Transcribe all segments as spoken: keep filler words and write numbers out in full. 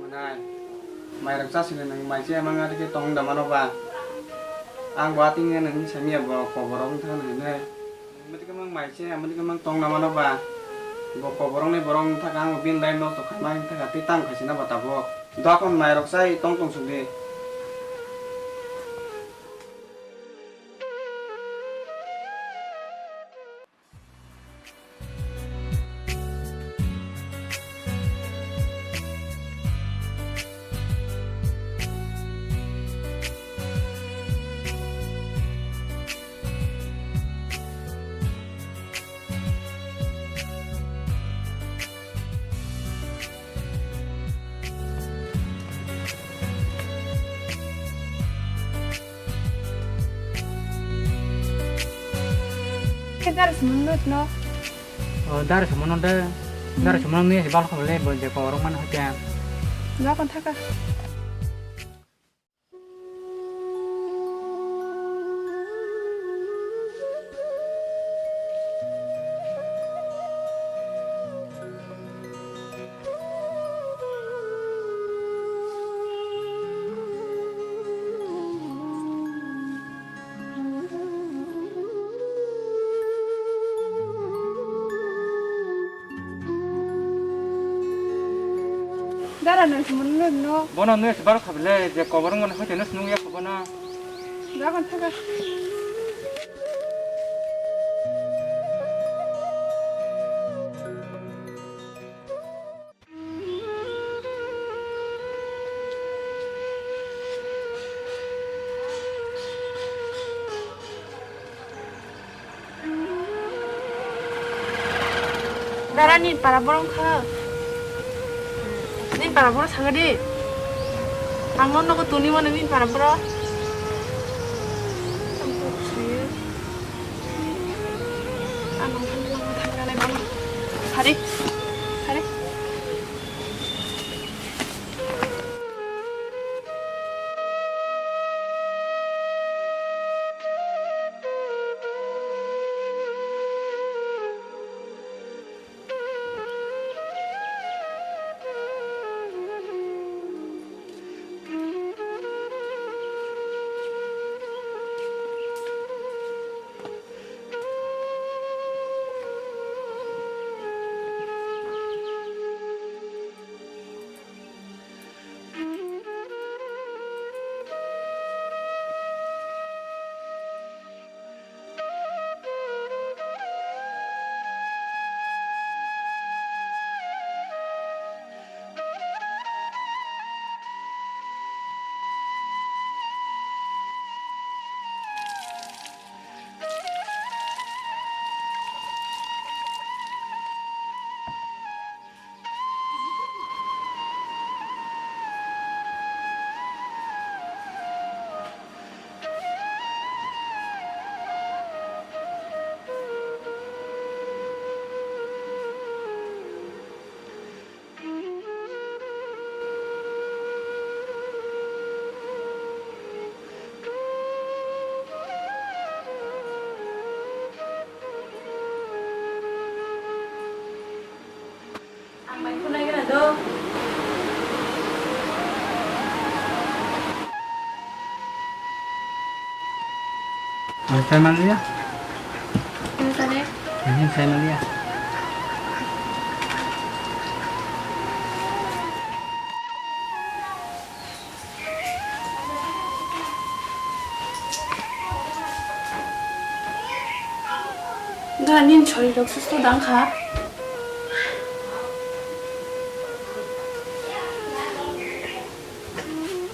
Manai, mairok chasile nang mai chaya mangari khe tong da mano ba? Ang bo ating nang samiya bo kobor wng thang nang hinwi. Mudi khe mang mai chaya, mudi khe mang tong da mano ba? Bo kobor wngnai borok wng thaka ang bo bini lai nosto khaima wng thaka tei tamo khaisina ba tabuk. Dokon mairok chai tong tong sudi. Dar sumano no. O dar sumano de. Dar sumano ni bal khole bo je ko rong man hote. Ga kon thaka. Dara nung sumon nung no. Bono nung se baro khabile je kobor ngone hoite nung nung ya kobona. Jagan thaga. Dara ni para borong kha. Ni para borong sanga di. Ang no nogo tuni mano ni para borong. Ano thangna thangna nai borong. Hari. Hari. Ang mai khulai gra do. Ang sai man liya. Ang sai man liya. Dara nini sori rok susto dang kha.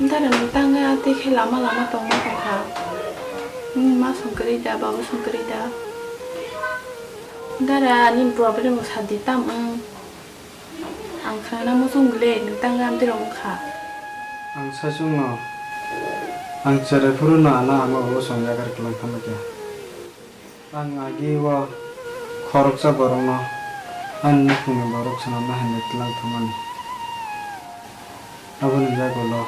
Dara nung tang ya tei khe lama lama tongma tong kha. Nini ma song kwrwi da, baba song kwrwi da. Dara nini problem rok sa di tam wng. Ang khna muchung gle, nung tang ram tiro wngkha. Ang sachung no, ang cherai phuru no ano ama babo song yagar kwlang tamo khe. Ang agi o Khoroksa borokno ani nukhungni borok swnamna hinwi tlang thumani. Aboni yagulo.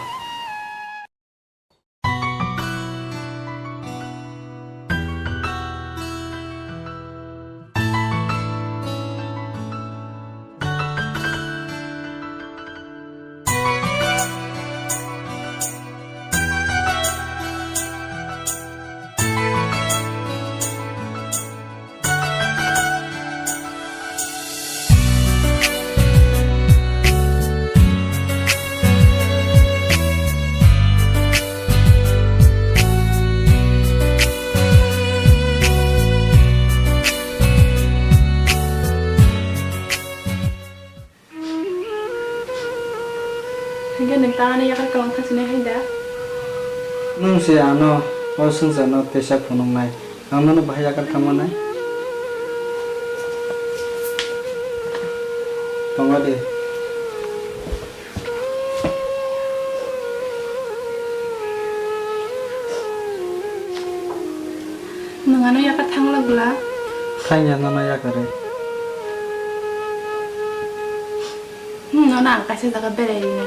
Hingke nwng ta ano yakar kwlwng thangsinai hai da? Nwng se ano o swngcharno teisa phunuknai, ang nono bahai yakar kha manai? Tongo de. Nwng ano yakar thangla bwla? Thangya nono yakar e. Hmm, nono ang kaisa jaga berai rina.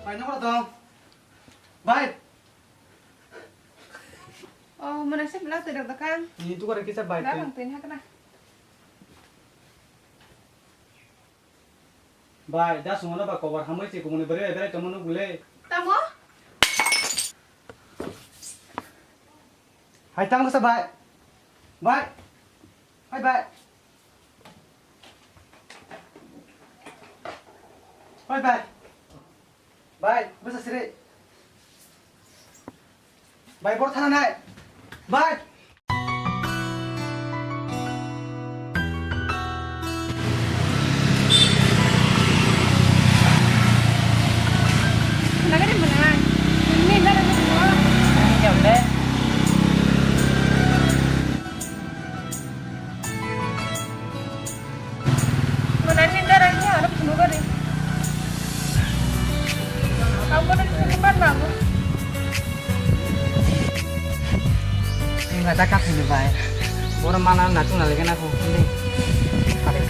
Bai, nokra tong. Bai. Oh, mana sih bilang tidak tekan. Ini tuh kare kisa bai. Dah, tong. Bang, tini hakna. Bai, da sungo na ba kobar hamai se kumuni bere bere tamo nuk le. Tamo? Hai tang sa bai. Bai. Hai bai. Hai bai. Bai, bwsa siri. Bai, bor thana nai. Bai. Nagari mana? Ini nagari mana? Ini jauh deh. Manani darang ni aro phunuk gari. Abo na phunuk pan na abo. Enggak ada kafe ni bai. Boro mana na tu na lagi na aku. Ini. Kare.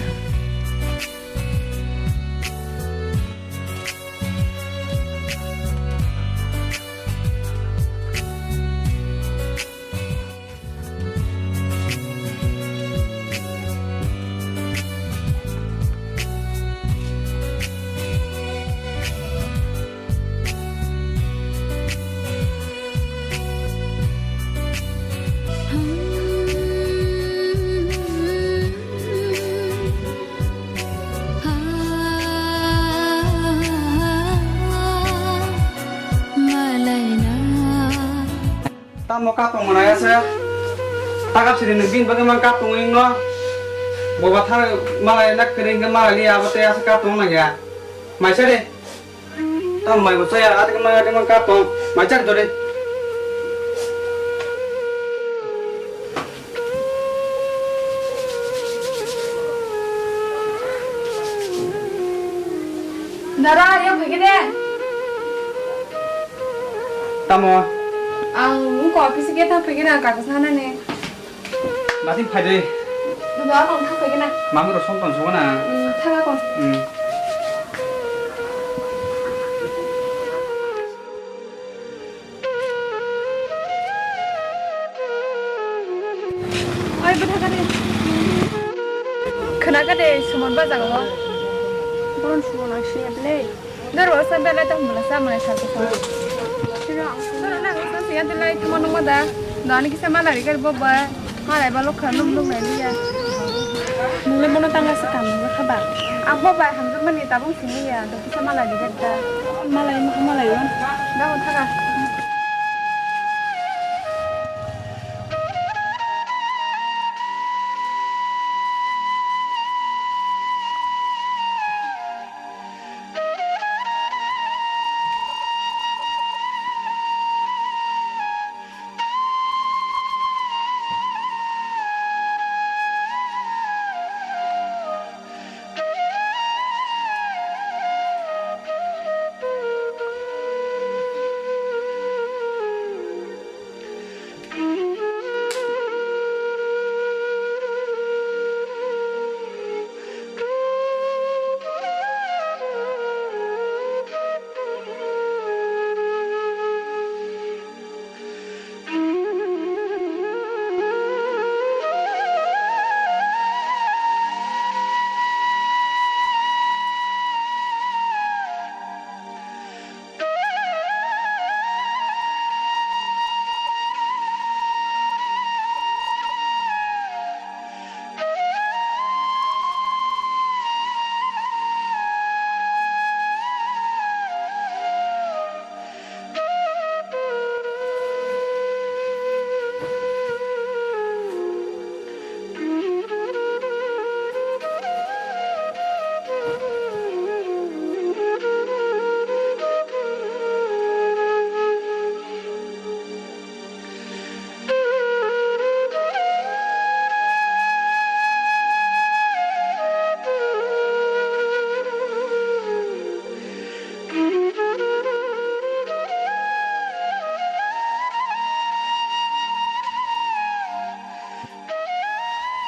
Tamo kapung manaya se. Takap siri nung bin bagwi mang kapung ing no. Boba thar malai nak kering ke malai li abo te asa kapung nang ya. Mai sari. Tamo mai bo saya adik mang adik mang kapung. Mai sari dori. Dara, ya begini. Tamo. Ang ko office ke ta begini, ang kakas nana ne. Bati phai de. Nunggu apa nggak pakai na? Mami rosong tong suka na. Hmm, thaga kong. Hmm. Oi, bwtha kade. Khwna kade, sumon ba jaga o. Boron sumon ang siya ble. Dor o sa belai tong bwla sa mane sal ko sa. Sino ang sumon na ko sa siya belai tuma nung ma da. Dani kisa mala ri kar bo ba. Malai ba lokha lum lum nai liya. Nungle bono tanga se kam nung kha ba. Abo bai hamjak mani tabung sini ya, do kisa malai di da. Malai ma malai wan. Da on thaga.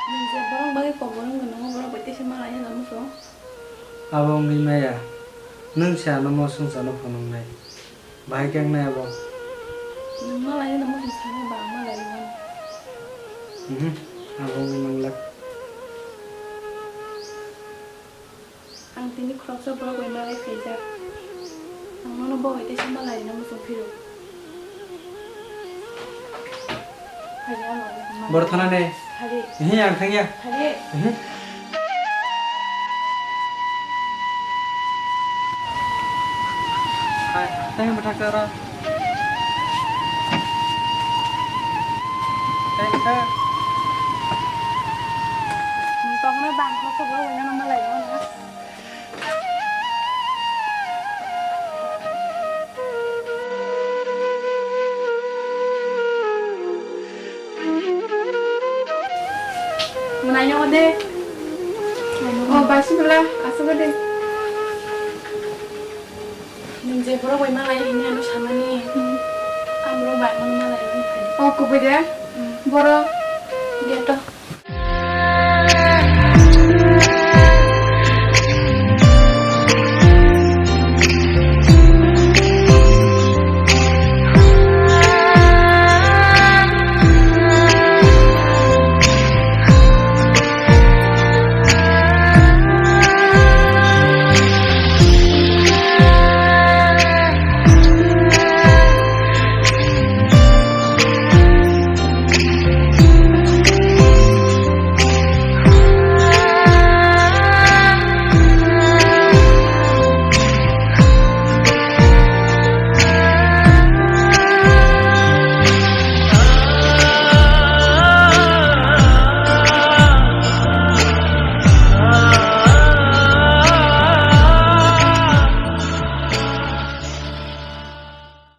Nung je borok bagwi kok borok wngkha, nungo borok bai teisa malai ya na muchung? Abo wngwi maya, nwng se ano mo swngcharno phunuknai. Bahai khe wngnai abo? Nwng malai ya na muchung sanai ba ang malai ya. Mhm, abo wngwi manglak. Ang tini khoroksa borok bai malai phaijak. Ang nono bo hai teisa malai rina muchung phiro. Hari ano. Bor thana ne? Hari. Ehe, ang thangya. Hari. Ehe. Hai, tang bwthak chara. Tang bwthak. Nwng tongna bang khoroksa borok bai nono malai rina. Mwnai yago de. O, bai sibila, aswk de. Nwng je borok bai malai hwnwi ano samani. Hmm. Ang borok bai mano malai wngkha. O, kubui de? Hmm. Borok. Geto.